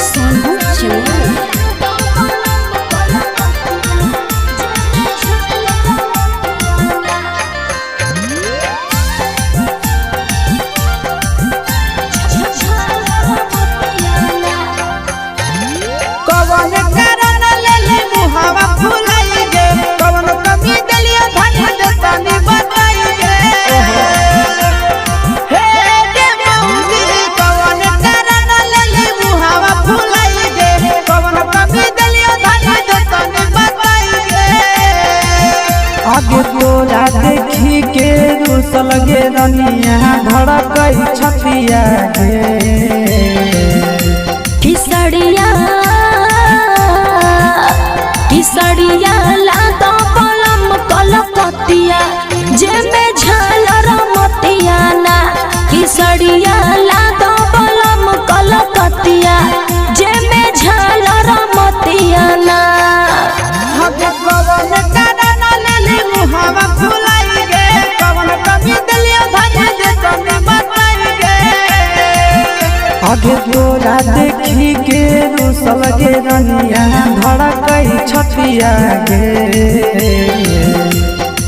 सोनू चमोली। कवन कारण लेले मुहावा फुलाई गे, कवन कमी देलियो धन जतनी बताई गे। हे गे मौसी, कवन कारण लेले मुहावा फुलाई गे, कवन कमी देलियो धन जतनी बताई गे। आगे तोरा देखी के रूसल गे रनिया धड़कई छतिया गे। किसड़िया किसड़िया लादो पलम कलकतिया जेमे झालर मोतिया ना। किसड़िया लादो पलम कलकतिया जेमे झालर मोतिया ना। हगे कवन कारण लेले मुहावा फुलाई गे, कवन कमी देलियो धन जतनी बताई गे। आगे तोरा देखी के रूसल गे रनिया धड़कई छतिया गे।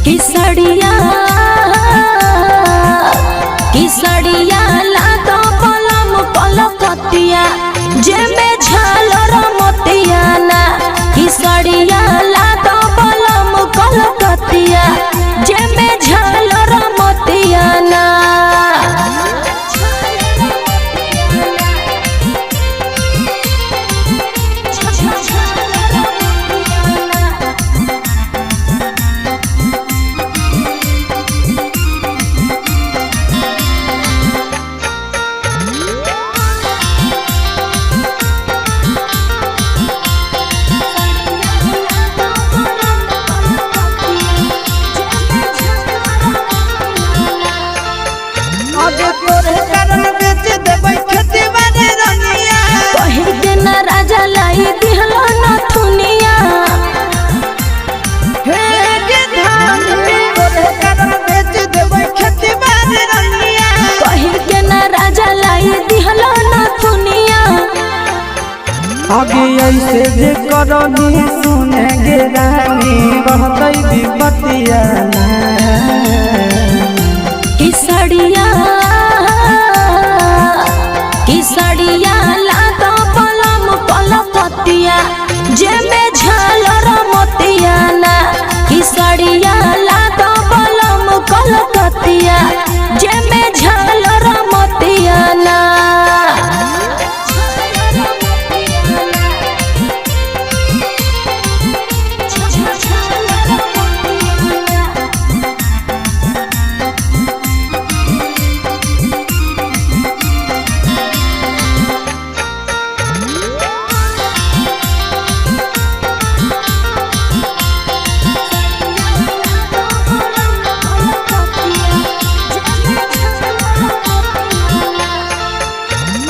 किसड़िया किसड़िया लादो पलम कलकतिया जेमे झालर मोतिया ना। किसड़िया लादो पलम कलकतिया जेमे झालर मोतिया ना। आगे तोरे कारण बेच देबै खेती बारे रनिया। कही के ना राजा लाई दिहलो नथुनिया। हे गे धान, तोरे कारण बेच देबै खेती बारे रनिया। कही के ना राजा लाई दिहलो नथुनिया। आगे ऐसे जे करनी सुने गे रानी बढ़तई विपतिया ना। किसड़िया किसड़िया लादो पलम कलकतिया जेमे झालर मोतिया ना। किसड़िया लादो पलम कलकतिया जेमे झालर मोतिया ना।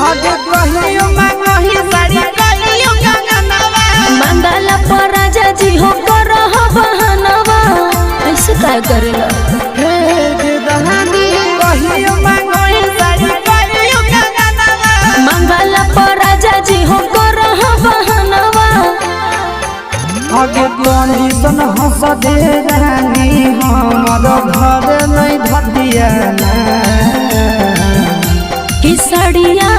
आगे कहियो मांगही साड़ी कहियो कंगनवा। मंगला पर राजा जी हो करह बहनवा, ऐसे काय करेला। हे गे दहानी, कहियो मांगही साड़ी कहियो कंगनवा। मंगला पर राजा जी हो करह बहनवा। आगे कंडीशन हंस दे रानी हमर घर नहीं धतिया ना। किसड़िया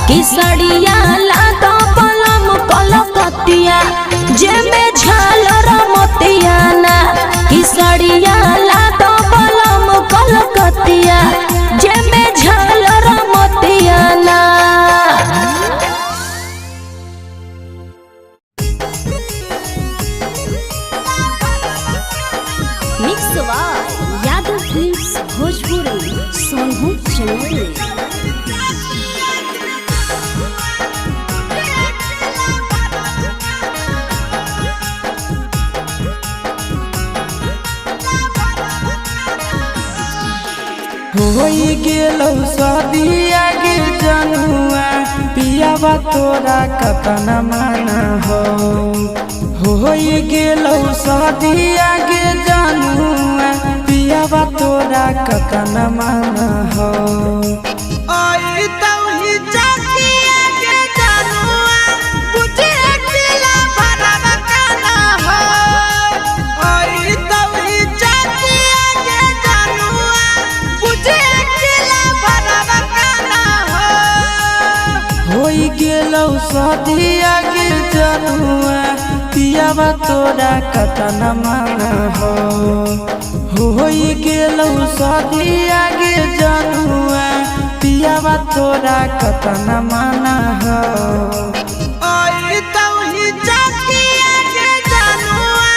किसड़िया लादो पलम कलकतिया जेमे झालर मोतिया ना। किसड़िया लादो पलम कलकतिया जेमे झालर मोतिया ना। Mix by Yadav films Bhojpuri Sonu Chamoli. होई गेलौ सदिया गे जनुआ पियावा तोरा कतना माना हो। होई गेलौ सदिया गे जनुआ पियावा तोरा कतना माना हो। आई तौही सदिया के जनुआ पियावा तोरा कतना माना हो। होई गेलौ सदिया के जनुआ पियावा तोरा कतना माना हो। ओई तौही चकिया के जनुआ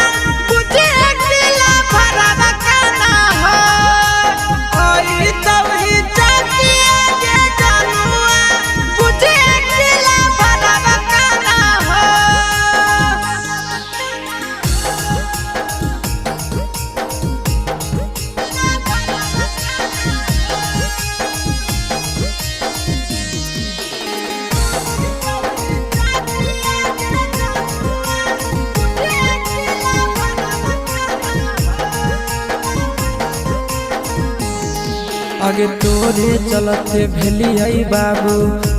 बुझे अकेला भरवा काना हो। ओई तौही चकिया के जनुआ बुझे अकेला भरवा काना हो। आगे तोरे चलते भेलियै बाबू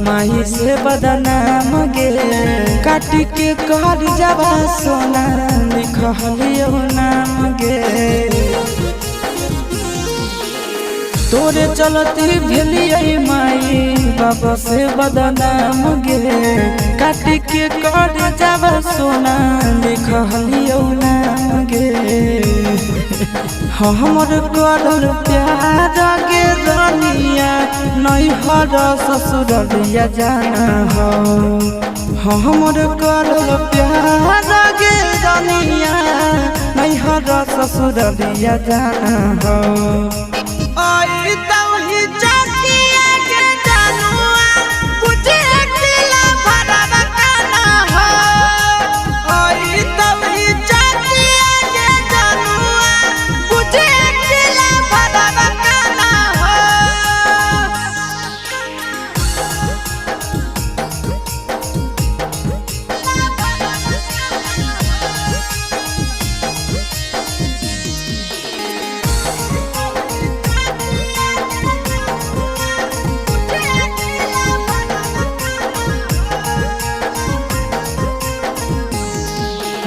माही से बदनाम गे। काटी के कर जबा सोना लिखलियो नाम गे। तोरे चलते भेलियै माई बाबा से बदनाम गे। काटी के कर जबा सोना लिखलियो नाम गे। हमर करल प्यार गे रनिया नैहर ससुरलिया जाना हो। हमर करल प्यार गे रनिया नैहर ससुरलिया जाना हो। ओई तौही चकिया के जनुआ बुझे अकेला भरवा काना हो। ओई तौही चकिया के जनुआ बुझे अकेला भरवा काना हो।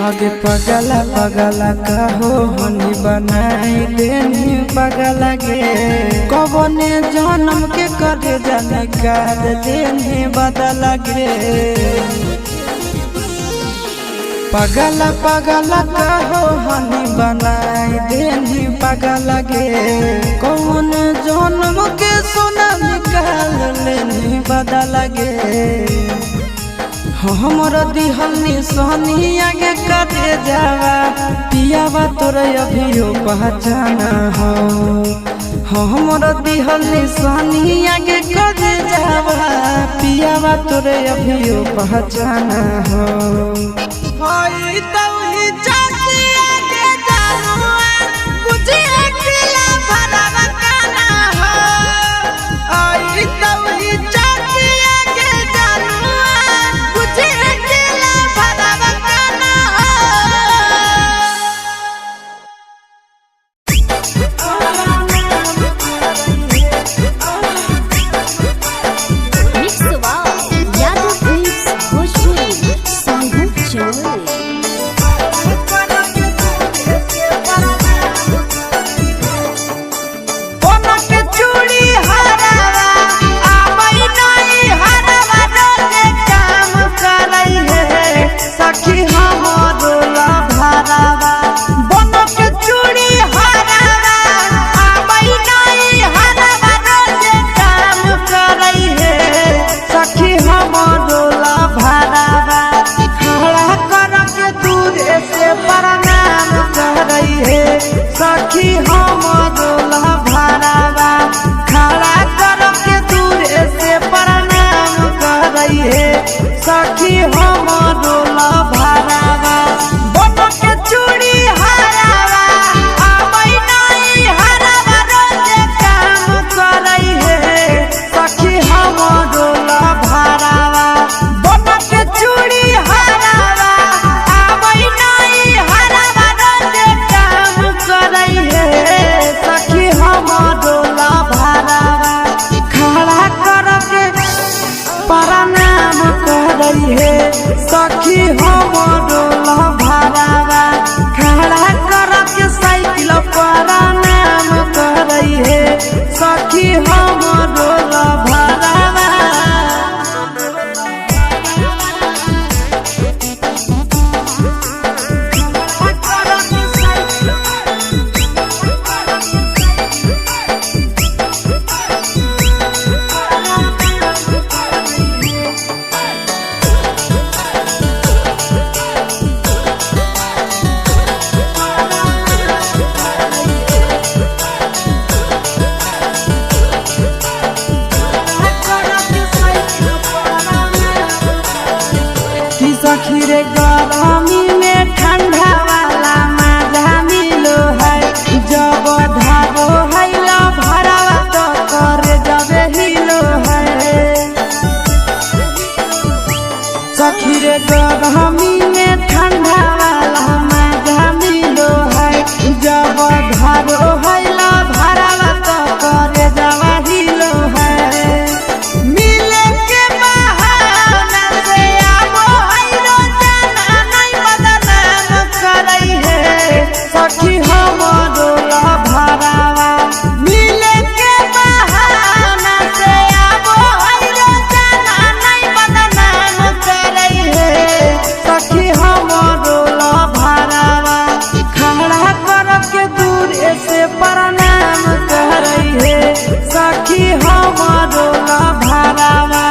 आगे पगला पगला कहो हनी बनाई देनी पगला गे। कबने जन्म के करे जाने कर देनी बदल गे। पगला पगला कहो हनी बनाई देनी पगला गे। कौन जन्म के सोना निकाल लेनी बदल गे। हमर दिहल निशानी आगे करे जावा पियावा तोरा अभियो पहचाना हो। हमर दिहल निशानी आगे करे जावा पियावा तोरा अभियो पहचाना हो। होई तौही चकिया के जनुआ बुझे अकेला भरवा काना हो। ओई तौही चकिया के जनुआ बुझे अकेला भरवा काना हो। Mix wow Yadav films Bhojpuri Sandhu चोरी। कोना के चूड़ी हरावा आबई नहीं हरावा रोजे काम करई है सखी हमरो भरावा। बन के चूड़ी हरावा आबई नहीं हरावा रोजे काम करई है सखी हमरो भरावा। खड़ा कर के दूरे से प्रणाम करई है सखी हमरो भरावा। खड़ा कर के दूरे से प्रणाम करई है सखी हमरो भरावा। बन के चूड़ी हरावा आबई नहीं हरावा रोजे काम करई है सखी हमरो भरावा। बन के चूड़ी हरावा आबई नहीं हरावा रोजे काम करई है सखी हमरो भरावा। खड़ा कर के प्रणाम करई है सखी हमरो भरावा। खड़ा कर के साइकिल प्रणाम करई है सखी हमरो भरावा। रे गरमी में ठंडा वाला मजा मिलो है। जब धारो है ला भरावा तो कर जबे हिलो है। सखी रे गरमी में ठंडा वाला मजा मिलो है। जब धारो है ला भरावा तो कर जबा हिलो है। मिले के बहाना से आवो है रोजाना नहीं बदनाम करई है। सखी हमरो ला भरावा मिले के बहाना से आवो है रोजाना नहीं बदनाम करई है। सखी हमरो ला भरावा खड़ा कर के दूर से प्रणाम करई है। सखी हमरो ला भरावा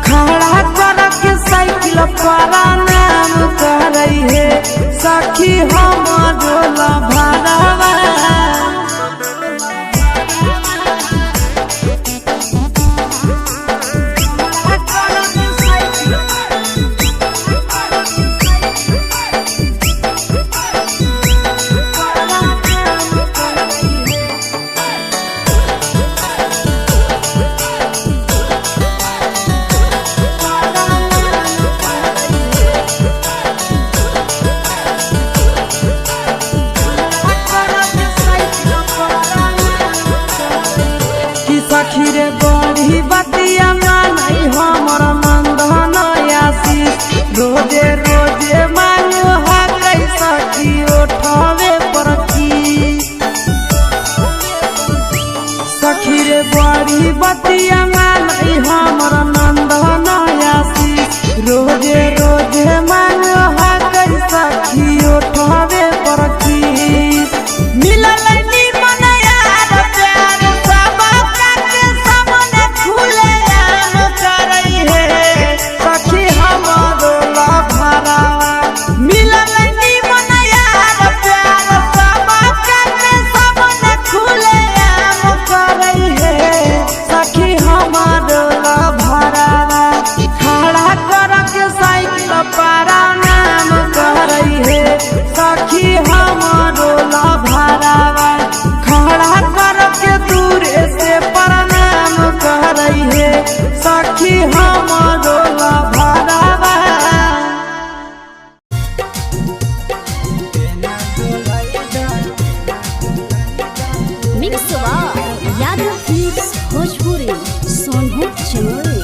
खड़ा कर के साइकिल प्रणाम करई है। सखी हमरो ला भरावा। कि सखी रे बड़ी बतिया मानई हमर नंदन आशीष। रोजे रोजे मांगो हाकै सखी उठावे पर की। सखी रे बड़ी बतिया मानई हमर नंदन आशीष। रोजे रोजे मांगो हाकै सखी उठावे पर की। मिलल निमन यार प्यार सब के सामने खुले आम करई है। सखी हमरो ला भरावा मिलल निमन यार प्यार सब के सामने खुले आम करई है। सखी हमारो ला भरावा खड़ा कर के साइकिल प्रणाम करई है। सखी हमारो ला भरावा खड़ा कर के दूर से प्रणाम करई है। सखी हमारो ला भरावा। मिक्स बार यादव फिल्म्स भोजपुरी सोनू चमोली।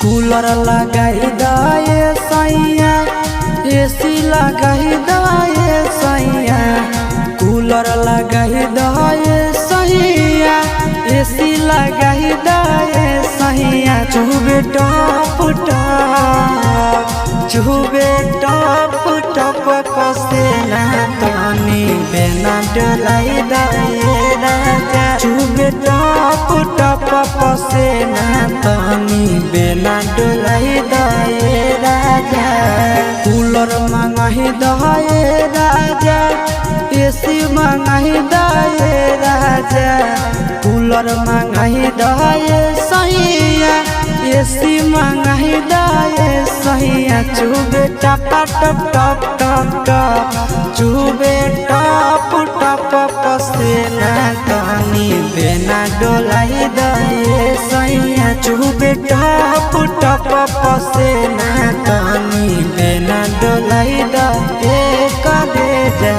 कूलर लगाई दाए सैया, एसी लगाई दाए सैया। कूलर लगाई दाए सैया, एसी लगाई दाए सैया। चुबे टप टप, चुबे टप टप पसेना तनी बेना डोलाई दाए राजा। चुबे टप टप पसेना तनी बेना डोलाई दाए राजा। कूलर मंगाही दहाए राजा, एसी मंगाही दहाए राजा। कूलर मंगाही दहाए सैया, एसी मंगाही दहाए सैया। चुबे टपा टप टप टप टप, चुबे टप टप पसेना तनी बेना डोलाई दहाए सैया। चुबे टप टप पसेना तनी बेना डोलाई दे करे जा।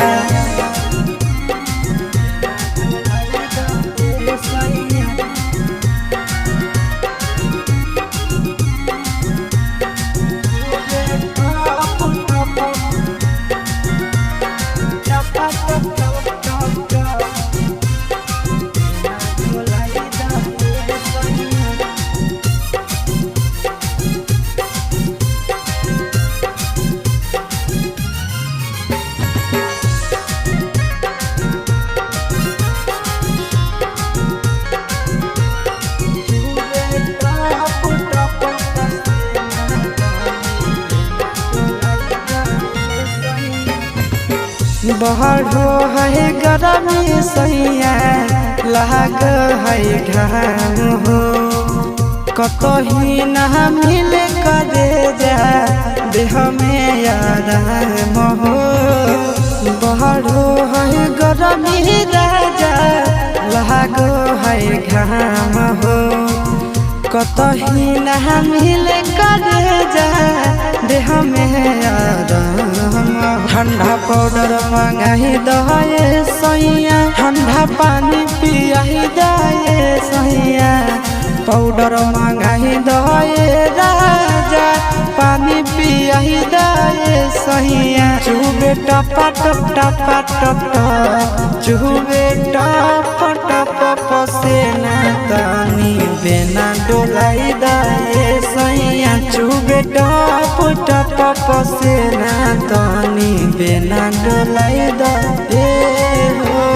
बढ़ो है गरमी सैया लाग है घाम हो। कतही ना मिले करे जा देह में आराम हो। बढ़ो है गरमी राजा लाग है घाम हो। कतही ना मिले करे जा देह में आराम। ठंडा पाउडर मंगाही दहे सैया, ठंडा पानी पियाही दहे सैया। पाउडर मंगाही दहे राजा, पानी पियाही दहे सैया। चुबे टपा टप टपा टप टप, चुबे टप टप पसेना तनी बेना डोलाई दहे सैया। चुबे टप टप पसेना तनी बेना डोलाई दहे हो।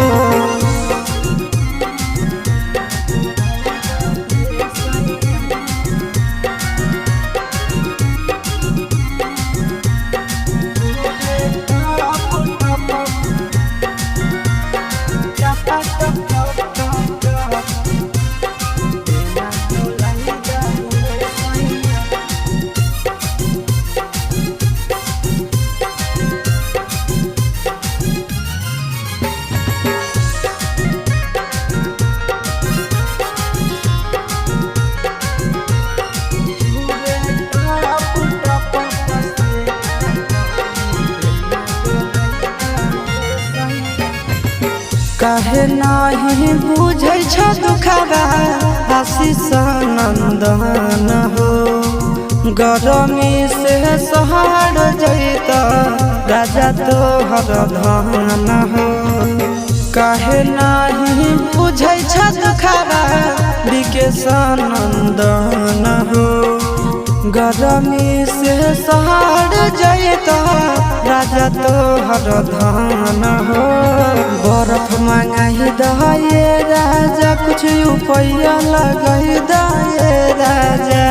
काहे नाही बुझै छ दुखवा आशीष नंदन हो। गरमी से सहार जैत राजा तोहर धन हो। काहे नाही बुझै छ दुखवा विकेश नंदन हो। गरमी से सहार जैत राजा तोहर धन हो। बर्फ मंगाही दहे राजा, कुछ उपाय लगाई दहे राजा।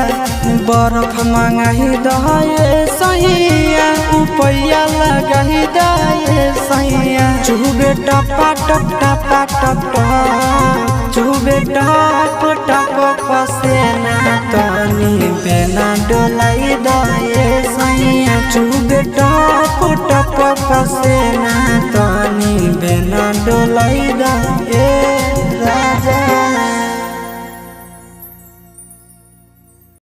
बर्फ मंगाही दहे सैया, उपाय लगाई दहे सैया। चुबे टपा टप टपा टप टप, चुबे टप टप पसेना तनी बेना डोलाई दहे सैया। चुबे टप टप पसेना तनी बेना डोलाई दहे राजा।